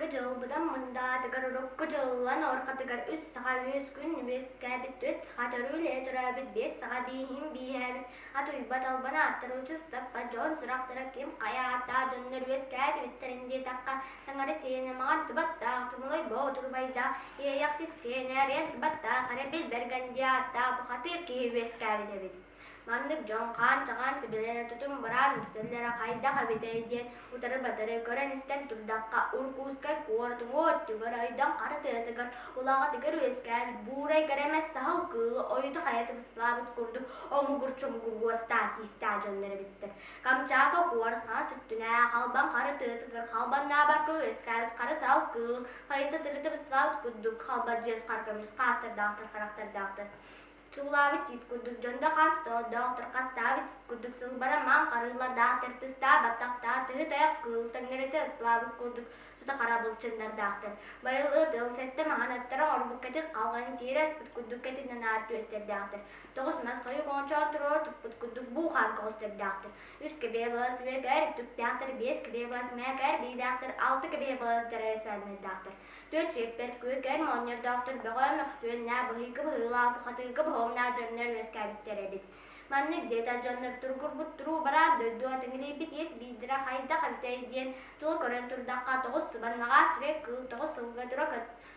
Былыргы дьыл быдан мындаатыгар урукку дьыллан орхатыгар үс саха үс күн үөскээбит, түөрт саха төрүүлээ төрөөбүт, биэс саха бииһин бииһээбит, ат уйбат албан ааттары учустаппат дьон сурахтара ким хайа ааттаах дьоннор үөскээбиттэрин диэтэххэ, таҥара сиэнэ маҕан тыбаттаах, тумулай боотур убайдаах, иэйэхсит сиэнэ эриэн тыбаттаах, эрэбил бэргэн диэн ааттаах бухатыыр киһи үөскээбит эбит. Маннык дьон хаан-чаҕаан сибилэнэ тутум быраан үксэллэрэ хайдах эбитэй диэн утары-батары көрөн-истэн турдахха, Уркуускай куорат уҥуо өттүгэр ойдом хара тыатыгар улаҕатыгар үөскээбит буурай кэрэмэс саһыл кыылы ойута хайа тыбыслаабыт курдук омугур-чомугур уостаах тиистээх дьоннор эбиттэр. Камчака куорат хаҥас өттүнээх халбаҥ хара тыатыгар халбаннаабакка үөскээбит хара саһыл кыыл хайыта тырыта быстыбаабыт курдук халбадьыас хара көмүс хаастардаахтар харахтардаахтар. Суулаабыт тиит курдук дьондо хас тоодоохтор хастаабыт тиит курдук сылбара маҥ харыылардаах тыртыстаах баттахтаах тыһы тайах кыыл таҥнарыта ытлаабыт курдук сута хара былчыннардаахтар. Байыл ытыл сэттэ маҥан аттара оҥорбут кэтит халҕаны тиэрэ аспыт курдук кэтинэн аат түөстэрдээхтэр. Тоҕус мас хойук оҥочоон туруора туппут курдук буу хаан көҕүстэрдээхтэр. Үс кэбиэ былас үөкээр түктээхтэр, биэс кэбиэ былас мээкээр биилээхтэр, алта кэбиэ былас дьарайсааннардаахтар. Түөрт чиэппэр күөкэр моонньордоохтор бөҕө мөхсүөннээх быһыыга быһыылаах бухатыырга боһуомнаах дьоннор үөскээбиттэр эбит. Маннык диэтэ дьоннор туругурбут туруу бараан дойдуга тэҥилийбит иэс биирдэрэ хайдах эбитэй диэн тула көрөн турдахха тоҕус сыбан маҕаас сүрэй кыыл тоҕус сылга тура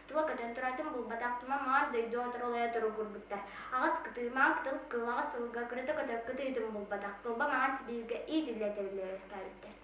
тула көтөн туратын булбатах туман маҕан дойдуга торолойо туругурбуттар. Аҕыс кытыымаан кытыл кыыл аҕыс сылга кырата көтөр кытыытын булбатах кылба маҥан сибииргэ иитиллэ тэриллэ үөскээбиттэр.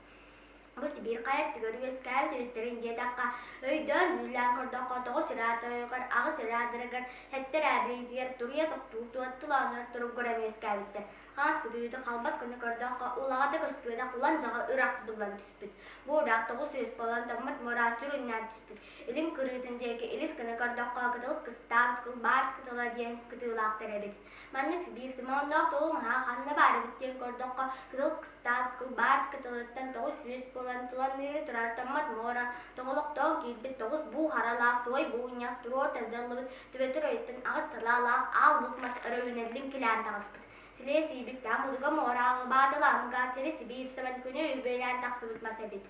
Бу Сибиир хайа өттүгэр үөскээбит эбиттэрин диэтэххэ, өйдөөн дьүүллээн көрдөххө, тоҕус ыраатарыгар, аҕыс ыраатарыгар, сэттэ эрээбилиитигэр туруйа тохтуур туоттулааннар туругуран үөскээбиттэр. Хаас кытыыта халбас гына көрдөххө, улаҕата көстүбэтэх улан дьаҕа үрэх субуллан түспүт. Бу үрэх тоҕус үөс буолан томмот муора сүрүннээн түспүт. Илин кырыытын диэки илис гына көрдөххө, кытыл кыстаабыт кылбаар кытыла диэн кытыылаахтар эбит. Маннык биир сымоонноох тулу маһа ханна баар эбит диэн көрдөххө, кытыл кыстаабыт кылбаар кытылыттан 900 буолан туланныыры турар томмот муора тоҕолохтоох киирбит тоҕус буу харалаах туой буунньах туруор тардыллыбыт түбэтир ойуттан аҕыс салаалаах аал лук мас өрөбүнэллин килээн таҕыспыт. Силиэ сиибит таамылыга муораалы баатылаамыга сири сибиир сабан күнү үбүөлээн тахсыбыт мас эбит.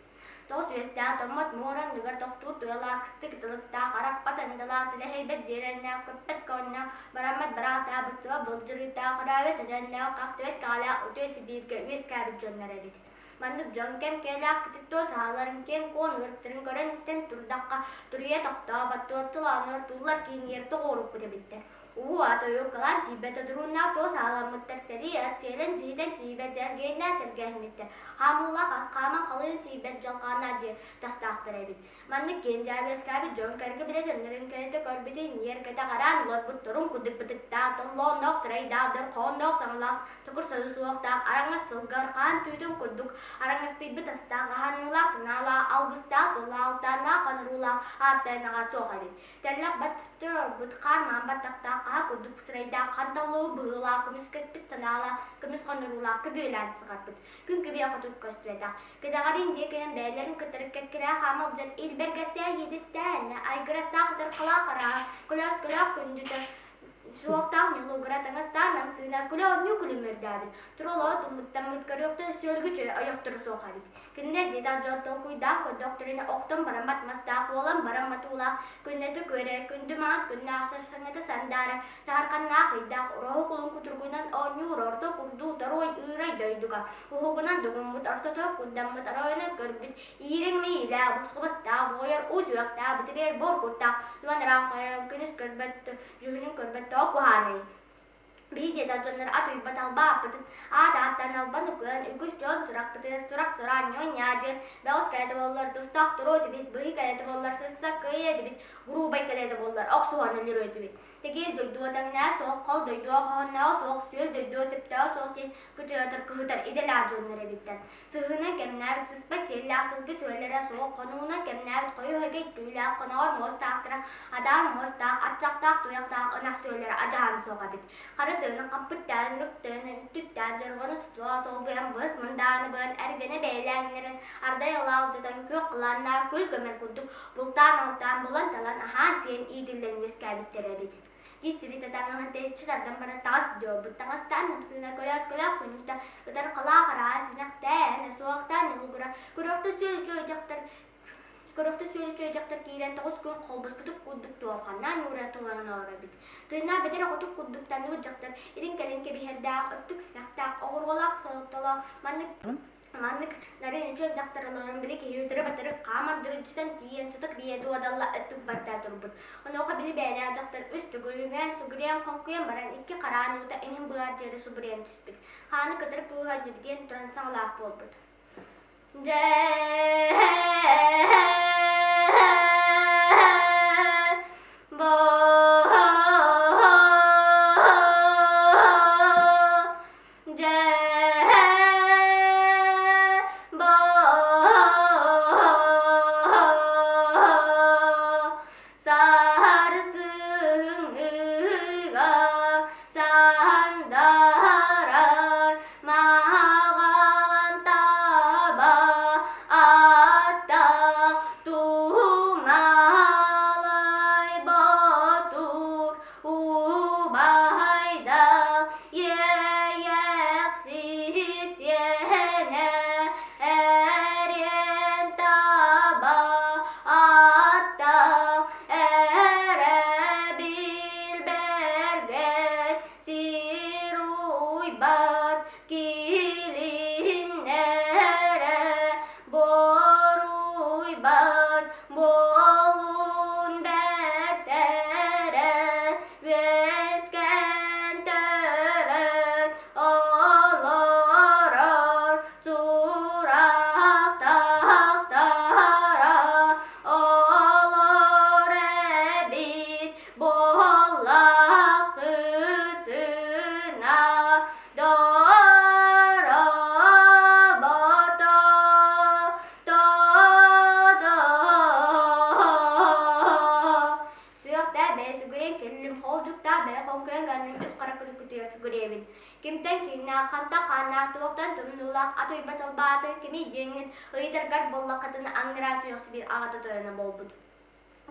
Тоҕус үөстээх томмот муора анныгар тохтуур тыалаах кыстык ытылыктаах арахпат андылаах тэлэһийбэт дьиэлэннээх көппөт көөннөөх бараммат бараахтаах быстыбат былдьырыытаах өрөөбөт эдэннээх хахтыбат кэҕэлээх үтүө Сибииргэ үөскээбит дьоннор эбит. Маннык дьон кэм кээлээх кытыт туос аһаларын киэҥ-куон ыырыктарын көрөн-истэн турдахха туруйа тохтообот туоттулааннар туллар кииҥиэр тоҕуоруппут эбиттэр. Уу атойукалаан тиийбэтэ дурууннаах туос аҕаламмыттар, сэрии ат сиэлэн дьиһитэн тиийбэт дьэргээннээх тэлгэһиммиттэр, хаамыылаах ат хааман халыйан тиийбэт дьалхааннаах дьиэ тастаахтар эбит. Маннык киэн дьаабыскаабыт дьон кэргэ билэ дьоннорун кэрэтэ көрбүтүн ньиэркэтэ хараан олорбутторун курдук бытыктаах, толлоонноох сырайдаах, дорхоонноох саҥалаах, токур сору суохтаах, араҥас сылгар хаан түүтүн курдук араҥастыйбыт астаах, аһаныылаах санаалаах, алгыстаах тыллаах, алтааннаах хоноруулаах ааттаанаҕа суох эбит. Тэллэх баттыыр олорбут хаар маҥан баттахтаах хаһа курдук сырайдаах ханталлыы быһыылаах көмүскэспит санаалаах көмүс хоноруулаах көбүөлээн сыҕарбыт. Күн күбүө хотун көстүбэтэх. Кэтэҕэриин диэкинэн бэйэлэрин кытары кэккэлээх хаама сылдьан илбэргэстээх иэдэстээн, айгырастаах ытархалаах арааһа, көлөөскөлөөх күндүтэ суохтаах ньулугура таҥастаан амсыына күлэ оонньуу күлүмүрдээбит. Туролоо туммуттаммыт көрүөхтэн сүөлгүчү ойохторо суох эбит. Кинилэр диэтэх дьон толкуйдаан көрдөхтөрүнэ охтон бараммат мастаах, уолан бараммат уулаах, күннэтэ күөрэ, күндү маҥан күннээх сарсыҥҥыта сандаара, саһарханнаах ыйдаах, ороһу кулун кутургунан оонньуур орто курдуу торуой ыырай дойдуга, уһугунан дугуммут ортото курдаммыт оройунан көрбүт, иириҥ мэйиилээх, бусхубастаах, буойар уу сүрэхтээх, битигэр буор куттаах, туман ыраах күнүс көрбөт, дьүһүнүн көрбөт тоҕо куһаанай Биһиги да дьоннор ат уйбат албааппытын, аат ааттаан албан укуйан үгүс дьон сурахпытыгар сурах сураан ньуон-ньаа диэн бөҕөс кэлэтэ буоллар тустаах туруо этибит, быһыы кэлэтэ буоллар сырса кыайыа этибит, грубай кэлэтэ буоллар охсуһан өлөрүө этибит. Тэгиэл дойдуга тэҥнээх суох, хол дойдуга хоһооннооҕо суох, сүөл дойдуга сөптөөҕө суох диэн кытыатар кыһытар идэлээх дьоннор эбиттэр. Сыһыынан кэмнээбит сыспай сиэллээх сылгы сүөллэрэ суох, хонуунан кэмнээбит хойу хэгэй түүлээх хоноҕор муостаахтара, адаан муостаах, аччахтаах туйахтаах ынах сүөллэрэ адьаһан суох эбит. Хара тыаны хаппыттаан, рыктыаны, үттүттээн, дьорҕону сутула солбуйан, быыс мындааны быан, эргэнэ бэйэлээҥнэрин ардай ылаалдьытан, күөх кылааннаах күл көмөр курдук бултаан-алтаан, булан-талан, аһаан-сиэн иитиллэн үөскээбиттэр эбит. Киистибит таҥаһын тэйиччи тардан баран таҥас дьуобут таҥастаан ымсыына көлөөскөлөөх күннүтэ ытар халаах араас симэхтээн суохтаан ньулугура көрөхтө сүөл үчүгэй дьахтар. Көрөхтө сүөлүчүө дьахтар киирэн 9 күн холбоспутук курдук туолханнаан уура туланан олорор эбит. Тыыннаах бэтэр оҕотук курдук таныыр дьахтар илин-кэлин кэбиһэрдээх, өттүк симэхтээх, оҕуруолаах солотолоох маннык маннык нарын үчүгэй дьахтар олорон били киһи өтөрү-батары хааман дырыдьытан тиийэн сутук биэ дуодалла өттүк барда турбут. Онуоха били бэйэлээх дьахтар үс төгүлүҥээн сугуруйан хоҥкуйан баран икки хараан уута иҥин быар диэри субуруйан түспүт. Хааны кытары кууһан дьибитиэн туран саҥалаах буолбут. Дьэ Сарсыҥҥыга сандарар маҕан таба аттаах туһумалай ботур убайдаах иэйэхсит иэнэ эриэн таба аттаах эрэбил бэргэн сир уйбат килиннэрэ боруйбат буолун бэртэрэ үөскээн төрөт олорор сурахтахтара олор эбит буоллаххытына дорообото Сүөхтээ бэйэ сүгүрүйэн кэллим, хоолдьуктаа бэйэ хоҥкуйан ганным үс хара күлүккүтүгэр сүгүрүйэбин. Кимтэн киҥнээх, хантан хааннаах, туохтан тумнуулаах, ат уйба тылбааты, кимий диэҥҥит ыйытаргар буоллаххытына аҥнараа сүөх сибиир аҕата тойоно буолбут.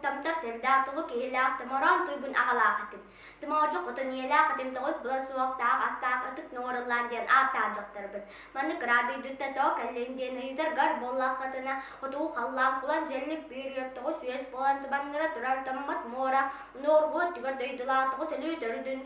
Томтор сирдээх, тулу киһилээх, томороон туйгун аҕалаах этим. Тымоодьу хотун ийэлээх этим тоҕус была суохтаах, астаах ытык нуоруллаан диэн ааттаах дьахтарбын. Маннык ыраадыйдыттан тоҕо кэллин диэн ыйытаргар буоллаххытына, хотугу халлаан кулан дьэллик биир тоҕус үөс буолан тубанныра турар томмот муора, нуоргуот түгэр дойдулаах тоҕус өлүү төрдүн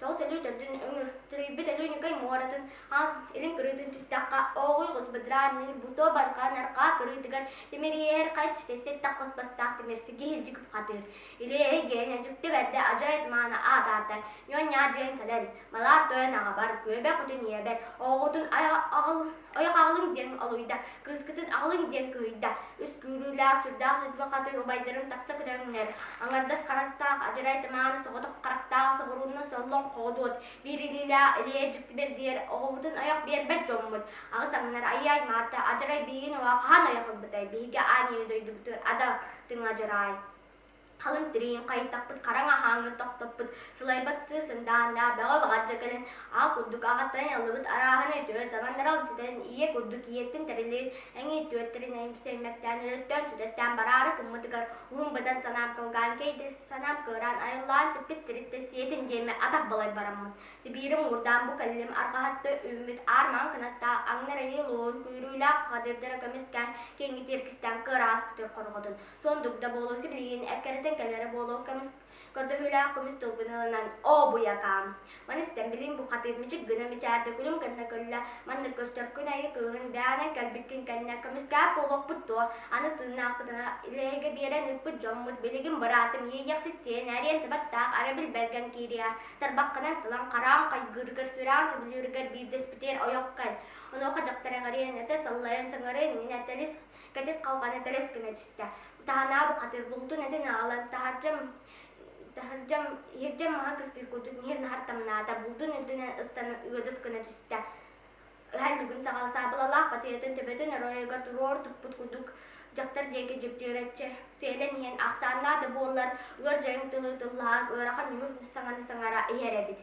тоҕус өлүү төрдүн өҥүртүрүйбүт өлүү ньукай муоратын аан илин кырыытын түстэххэ, ооҕуй ғусбыдраанныыр бутуо барҕаан арҕаа кырыытыгар тимириэһэр хайч тэссэттэх хоспостаах тимирси киһилдьик хатыыр. Илиэһэй гиэнэ дьикти бэрдэ адьарай тумаана аатаата, ньуон-ньаа диэн кэлэн, малаар тойон аҕабар, күөбэ кутун ийэбэр, оҕоҕутун ойох аҕалыҥ диэн олуйда, кыыскытын аҕалыҥ диэн кыһыйда. Үс күүрүүлээх, сүрдээх сүрбэ хатыыр убайдарым тахса көтөҥнөр, аҥардас харахтаах адьарай тумаана соҕотох харахтаах соҕуруунна соллоҥ хоодуот, биир илиилээх Илиэ дьикти бэрдиэр оҕобутун ойох биэрбэт дьоммут. Аҕыс аҥнар айыы аймаата адьарай биһигин уола хаһан ойох ылбытай, биһиги аан ийэ дойдубутугар ада тыҥа адьарай. Халыҥ тириин хайытахпыт, хараҥ аһааҥҥы тохтоппут, сылайбат сыа сындааннаах бөҕө баҕадьа кэлэн, аҕа курдук аҕаттан ыллыбыт арааһын өйтүө табаннара алтытан ийэ курдук ийэттэн тэриллибит эҥин түөртэрин эйимсэймэктээн өлөттөөн сүтэттээн бараары гыммытыгар уһун быдан санаам кылгаан кэйдэ санаам кыараан айыллаан сиппит тириттэ сиэтин диэмэ атах балай бараммын Сибиирим уурдаан бу кэллим арҕаһатта үүммүт аар маҥан кынаттаах аҥнар айыы луун күүрүүлээх хадырдара көмүскээн киэҥҥи тиэркистээн кыараҕас күтүр хорҕотун суон дугда буолуо сибилигин эккирэтэн кэлэрэ буолуо көмүс көрдөһүүлээх көмүс тылбын ылынан оо буйакаам маны истэн билин бу хатыыр мичик гына мичээрдэ күлүм гынна көллө маннык көстөр күн айы кыыһын бэҕэнэн кэлбиккин кэннэ көмүскээх буолуохпут дуо аны тыыннаахпытына илэһигэ биэрэн ыыппыт дьоммут билигин быраатым иэйэхсит тиэн эриэн сыбаттаах арабил бэргэн киириэ тарбаххынан тылан хараан хайгыырыгар сүрэҕин сөбүлүүрүгэр биирдэспитигэр ойох кэл онуоха дьахтар эҥэриэн этэ саллайан саҥарыан иннинэ тэлис кэтит халҕаны тэлэс гына түстэ. Таһынаа бухатыыр бултун этин аҕалан таһырдьам таһырдьам иһирдьэм маһа кыстыыр курдук ньир-наһар тамнаата, булдун үрдүнэн ыстанан ыадыс гына түстэ. Ыһан бүгүн саҕала саабылалаах батыйатын төбөтүн оройугар туруор туппут курдук дьахтар диэки дьипдьиэрэччи сиэлэн иһэн ахсааннаах да буоллар ыар дьайыҥ тылы тыллаһан ыарахан ньуур саҥаны саҥара иһэр эбит.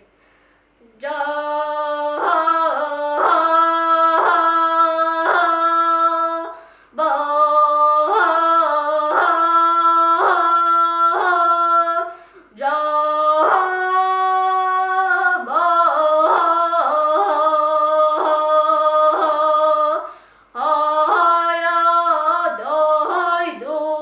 Хайа дойду.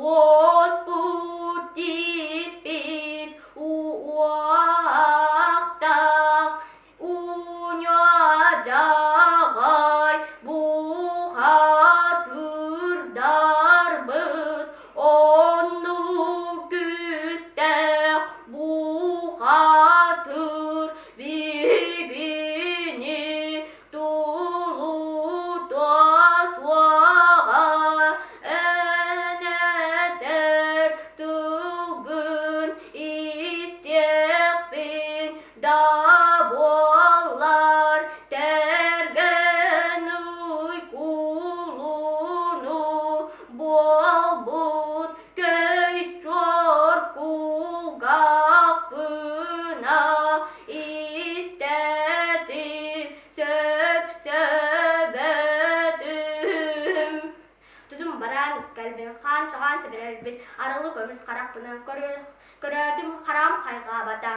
Уоспут тииспит уохтаах Уҥа-дьаҕай бухатыырдарбыт оннук күүстээх бухатыыр биһигини тулутуо суоҕа эн этэр тылгын истиэхпин да буоллар тэргэн уйгулууну буолбут көй чуор кулгаахпына истэтим сөпсөбөтүм. Тутум бараан кэлбин, хаан чаҕаан сэбирэлбин, арылы көмүс харахпынан көрөөтүм, хараам хайҕаабата.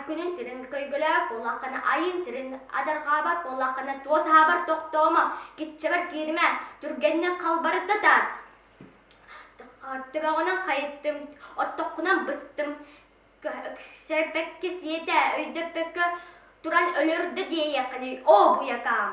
Күнүн сирин көйгөлөөх буоллаххына, айыын сирин адарҕаабат буоллаххына, туос аһаабар тохтоомо, киччэбэр кииримэ, түргэнник халбарыта таат. Төбөҕүнэн хайыттым, оттоххунан быстым, сэрбэккэ сиэтэ, өйдөппөккө туран өлөрдө диэйэххиний, оо буйакаам.